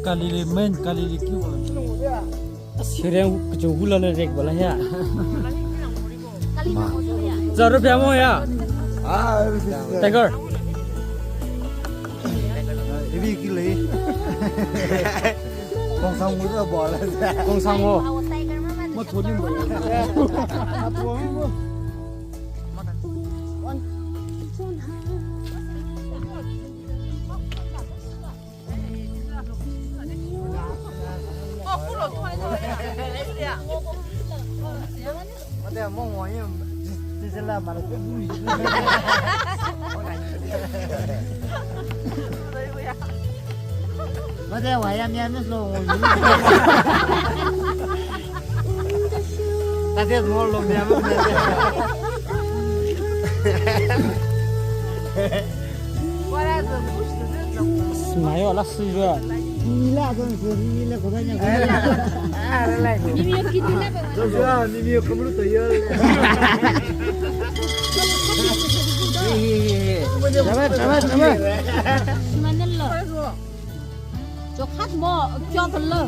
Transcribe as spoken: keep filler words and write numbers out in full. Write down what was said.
Kalili main, Kalili kyu wala. Sireng kachu hula le rek wala ya. Ma. Zara pya mo ya. Ah, Tiger. Ibi kili. Kongsang mo sa bola. Kongsang mo. Mo thoni mo. Mate waya mi amis lo. Tate mo lo mi amis. Smayo la sujua. Nila kon se nila kodanya. Ara lai. Nimiyo kitu na ba. Sujua nimiyo kamlu to yo. Chaba chaba chaba. Manalo. Chokhat mo, choklo.